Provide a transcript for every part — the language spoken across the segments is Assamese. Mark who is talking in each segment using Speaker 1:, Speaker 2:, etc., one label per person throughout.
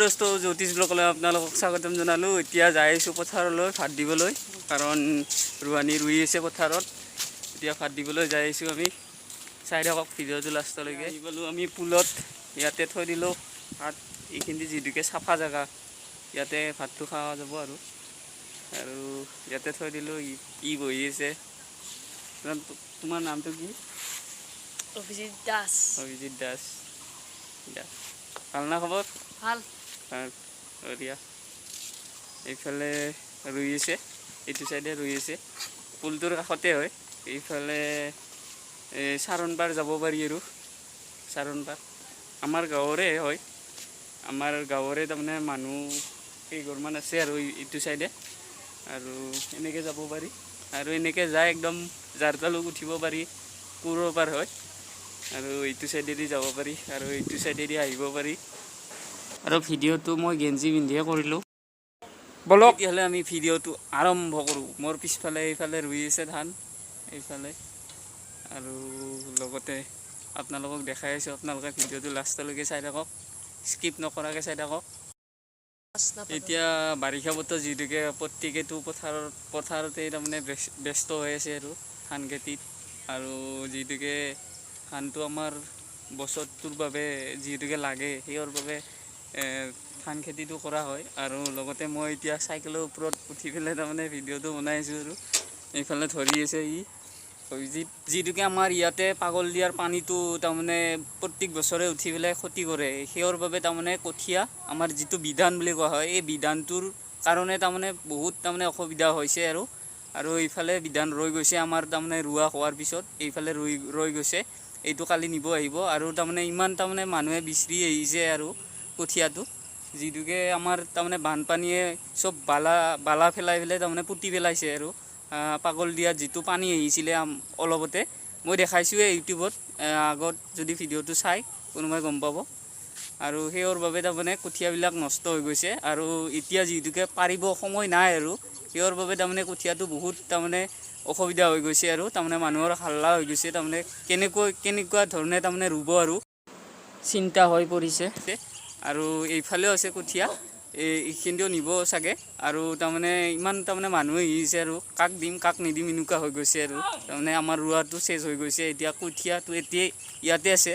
Speaker 1: দোস্ত, জ্যোতিষ ব্লগলৈ আপোনালোকক স্বাগতম জনালোঁ। এতিয়া যাই আছোঁ পথাৰলৈ ভাত দিবলৈ, কাৰণ ৰোৱানী ৰুই আছে পথাৰত। এতিয়া ভাত দিবলৈ যাই আছোঁ আমি। চাই থাকক ভিডিঅ'টো লাষ্টলৈকে। আহি পালোঁ আমি পুলত। ইয়াতে থৈ দিলোঁ ভাত। এইখিনি যিহেতুকে চাফা জেগা, ইয়াতে ভাতটো খোৱা যাব আৰু আৰু ইয়াতে থৈ দিলোঁ। ই ই বহি আছে। তোমাৰ নামটো কি?
Speaker 2: অভিজিত দাস।
Speaker 1: অভিজিত দাস দিয়া। ভাল না খবৰ?
Speaker 2: ভাল।
Speaker 1: ভাল, দিয়া। এইফালে ৰুই আছে, এইটো চাইডে ৰুই আছে, পুলটোৰ কাষতে হয়। এইফালে এই চাৰণপাৰ যাব পাৰি আৰু চাৰণপাৰ আমাৰ গাঁৱৰে হয়। আমাৰ গাঁৱৰে তাৰমানে মানুহ কেইঘৰমান আছে আৰু এইটো চাইডে। আৰু এনেকৈ যাব পাৰি আৰু এনেকৈ যাই একদম জাৰতালুক উঠিব পাৰি, কোৰৰ পাৰ হয়। আৰু এইটো চাইডেদি যাব পাৰি আৰু এইটো চাইডেদি আহিব পাৰি। আৰু ভিডিঅ'টো মই গেঞ্জি পিন্ধিয়ে কৰিলোঁ। বলক, তেতিয়াহ'লে আমি ভিডিঅ'টো আৰম্ভ কৰোঁ। মোৰ পিছফালে এইফালে ৰুই আছে ধান এইফালে। আৰু লগতে আপোনালোকক দেখাই আছোঁ। আপোনালোকে ভিডিঅ'টো লাষ্টলৈকে চাই থাকক, স্কিপ নকৰাকৈ চাই থাকক। এতিয়া বাৰিষা বতৰ যিহেতুকে প্ৰত্যেকেতো পথাৰতেই তাৰমানে ব্যস্ত হৈ আছে আৰু ধান খেতিত। আৰু যিহেতুকে ধানটো আমাৰ বছৰটোৰ বাবে যিহেতুকে লাগে, সেইৰ বাবে ধান খেতিটো কৰা হয়। আৰু লগতে মই এতিয়া চাইকেলৰ ওপৰত উঠি পেলাই তাৰমানে ভিডিঅ'টো বনাই আছোঁ। আৰু এইফালে ধৰি আছে ই অভিজিত। যিহেতুকে আমাৰ ইয়াতে পাগল দিয়াৰ পানীটো তাৰমানে প্ৰত্যেক বছৰে উঠি পেলাই ক্ষতি কৰে, সেইৰ বাবে তাৰমানে কঠীয়া আমাৰ যিটো বিধান বুলি কোৱা হয়, এই বিধানটোৰ কাৰণে তাৰমানে বহুত তাৰমানে অসুবিধা হৈছে। আৰু আৰু এইফালে বিধান ৰৈ গৈছে আমাৰ, তাৰমানে ৰোৱা হোৱাৰ পিছত এইফালে ৰৈ গৈছে। এইটো কালি নিব আহিব। আৰু তাৰমানে ইমান তাৰমানে মানুহে বিচৰি আহিছে আৰু কঠীয়াটো, যিহেতুকে আমাৰ তাৰমানে বানপানীয়ে চব বালা বালা পেলাই পেলাই তাৰমানে পুতি পেলাইছে। আৰু পাগল দিয়াত যিটো পানী আহিছিলে অলপতে মই দেখাইছোঁৱে ইউটিউবত। আগত যদি ভিডিঅ'টো চাই কোনোবাই গম পাব। আৰু সেইৰ বাবে তাৰমানে কঠীয়াবিলাক নষ্ট হৈ গৈছে। আৰু এতিয়া যিহেতুকে পাৰিব সময় নাই আৰু সেইৰ বাবে তাৰমানে কঠীয়াটো বহুত তাৰমানে অসুবিধা হৈ গৈছে। আৰু তাৰমানে মানুহৰ হাল্লা হৈ গৈছে, তাৰমানে কেনেকৈ কেনেকুৱা ধৰণে তাৰমানে ৰুব আৰু চিন্তা হৈ পৰিছে। আৰু এইফালেও আছে কঠীয়া, এই এইখিনিও নিব চাগে। আৰু তাৰমানে ইমান তাৰমানে মানুহ আহিছে আৰু কাক দিম কাক নিদিম এনেকুৱা হৈ গৈছে। আৰু তাৰমানে আমাৰ ৰোৱাটো শেষ হৈ গৈছে। এতিয়া কঠীয়াটো এতিয়াই ইয়াতে আছে।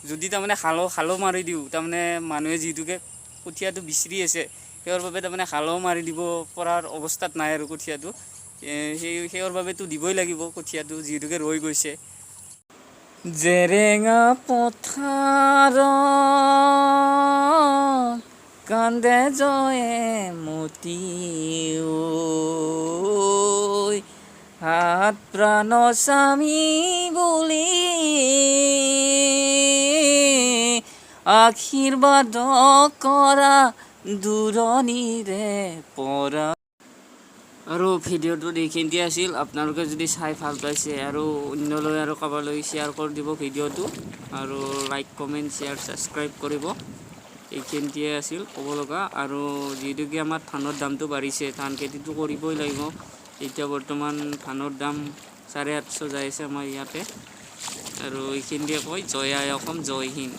Speaker 1: যদি তাৰমানে হালো হালো মাৰি দিওঁ, তাৰমানে মানুহে যিহেতুকে কঠীয়াটো বিচৰি আছে, সেইৰ বাবে তাৰমানে হালো মাৰি দিব পৰাৰ অৱস্থাত নাই। আৰু কঠীয়াটো সেইৰ বাবেতো দিবই লাগিব কঠীয়াটো, যিহেতুকে ৰৈ গৈছে। জেৰেঙা পথাৰত কান্দে জয়মতী ঐ, সাত প্ৰাণ স্বামী বুলি আশীৰ্বাদ কৰা দূৰণিৰে পৰা। আৰু ভিডিঅ'টোত এইখিনিতে আছিল। আপোনালোকে যদি চাই ভাল পাইছে আৰু অন্যলৈ আৰু কাৰোবালৈ শ্বেয়াৰ কৰি দিব ভিডিঅ'টো আৰু লাইক, কমেণ্ট, শ্বেয়াৰ, ছাবস্ক্ৰাইব কৰিব। এইখিনিতে আছিল ক'ব লগা। আৰু যিহেতুকে আমাৰ ধানৰ দামটো বাঢ়িছে, ধান খেতিটো কৰিবই লাগিব। এতিয়া বৰ্তমান ধানৰ দাম 850 যাই আছে আমাৰ ইয়াতে। আৰু এইখিনিতে কৈ জয় আই অসম, জয় হিন্দ।